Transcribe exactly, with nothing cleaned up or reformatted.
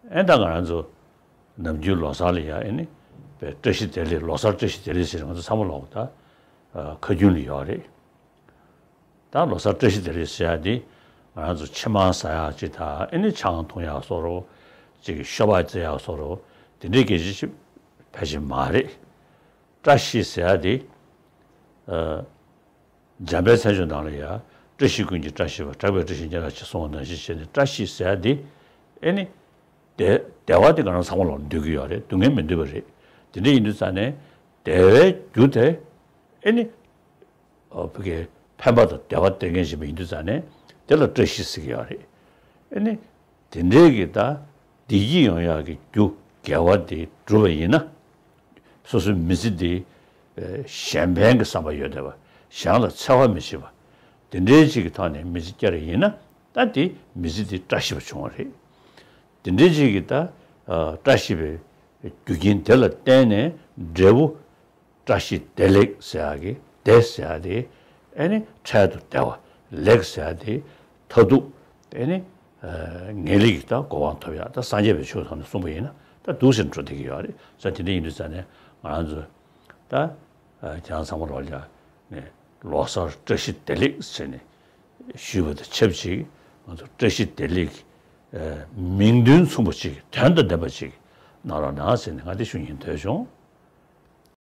ཨེ་ད་ང་རང་ཚོ་ནམ་རྒྱུན་ལོ་གསར་ལ་ཡ་ཨེ་ནི་བཀྲ་ཤིས་བདེ་ལེགས། ལོ་གསར་བཀྲ་ཤིས་བདེ་ལེགས་ཟེར་ང་ཚོ་ཚང་མ་ལོག་ད་ཁ་རྒྱུན་ལ་ཡོད་རེད། ད་ལོ་གསར་བཀྲ་ཤིས་བདེ་ལེགས་ཟེར་ཡ་དེ་ང་རང་ཚོ་ཕྱེ་མར་ཟ་ཡ་ཅིག་དང་ཨེ་ནི་ཆང་འཐུང་ཡ་བཟོ་འདྲ་ཅིག་ཤོ་སྦག་རྩེ་ཡ་བཟོ་འདྲ་དེ་འདྲའི་སྐད་ཆ་ཅིག་ཕལ་ཆེར་མ་རེད། བཀྲ་ཤིས་ཟེར་ཡ་དེ། འཇམ་དཔལ་མཚན་བརྗོད་ནང་ལ་ཡ། བཀྲ་ཤིས་ཀུན་གྱི་བཀྲ་ཤིས་པ། གྲགས་པའི་བཀྲ་ཤིས་ཉེ་རབས་ཆེ། གསུངས་པ་ནང་བཞིན་བྱས་ནས་བཀྲ་ཤིས་ཟེར་ཡ་དེ། ཨེ་ནི། བདེ་བདེ་བ་དེ་ང་རང་ཚང་མ་ལ་འདོད་ཀྱི་ཡོད་རེད། སྡུག་བསྔལ་མི་འདོད་པ་རེད། དེ་འདྲ་ཡིན་དུས་ཙང་ནས། བདེ་བའི་རྒྱུ་དེ། ཨེ་ནི། ཨ་ཕ་གི་ཕན་པ་དང་བདེ་བ་སྟེར་མཁན་ཞིག་ཡིན་དུས་ཙང་ནས་དེ་ལ་བཀྲ་ཤིས་ཟེར་གྱི་ཡོད་རེད། ཨེ་ནི། དེ་འདྲའི་གི་ད་བདེ་སྐྱིད་ཡོང་ཡག་གི་རྒྱུ་དགེ་བ་དེ་བསྒྲུབས་པ་ཡིན་ན། སོ་སོའི་མི་ཚེ་དེ་གཞན་ཕན་གྱི་བསམ་པ་ཡོད་བསྡད་པ། གཞན་ལ་འཚེ་བ་མི་བྱེད་པ། དེ་འདྲའི་ཅིག་གི་ཐོག་ནས་མི་ཚེ་བསྐྱལ་བ་ཡིན་ན། ད་དེ་མི་ཚེ་དེ་བཀྲ་ཤིས་པ་བྱུང་བ་རེད། དེ་འདྲའི་ཅིག་གི་ད་བཀྲ་ཤིས་པའི་རྒྱུ་རྐྱེན་དེ་ལ་བརྟེན་ནས་འབྲས་བུ། བཀྲ་ཤིས་བདེ་ལེགས་ཟེར་ཡག་གི་བདེ་ཟེར་ཡག་དེ། ཨེ་ནི་འཕྲལ་དུ་བདེ་བ། ལེགས་ཟེར་ཡག་དེ་མཐར་ཐུག་ཨེ་ནི་ངེས་ལེགས་ཀྱི་ད་གོ་འཕང་ཐོབ་ཡག་ད་སངས་རྒྱས་པའི་ཆོས་ཐོག་ནས་གསུངས་པ་ཡིན་ན་ད་འདུག་སེ་འགྲོ་བསྡད་ཀྱི་ཡོད་རེད་ཟེར། དེ་འདྲ་ཡིན་དུས་ཙང་ནས་ང་རང་ཚོ་ད་ཁྱེད་རང་ཚང་མ་ལོག་ལ་ནས་ལོ་གསར་བཀྲ་ཤིས་བདེ་ལེགས་ཟེར་ནས་ཞུས་པ་དང་ཆབས་ཅིག་ང་ཚོ་བཀྲ་ཤིས་བདེ་ལེགས་མིང་དོན་མཚུངས་པ་ཅིག་དོན་དང་ལྡན་པ་ཅིག་གནང་རོགས་གནང་ཟེར་ནས་ང་དེ་ཞུ་སྙིང་འདོད་བྱུང་།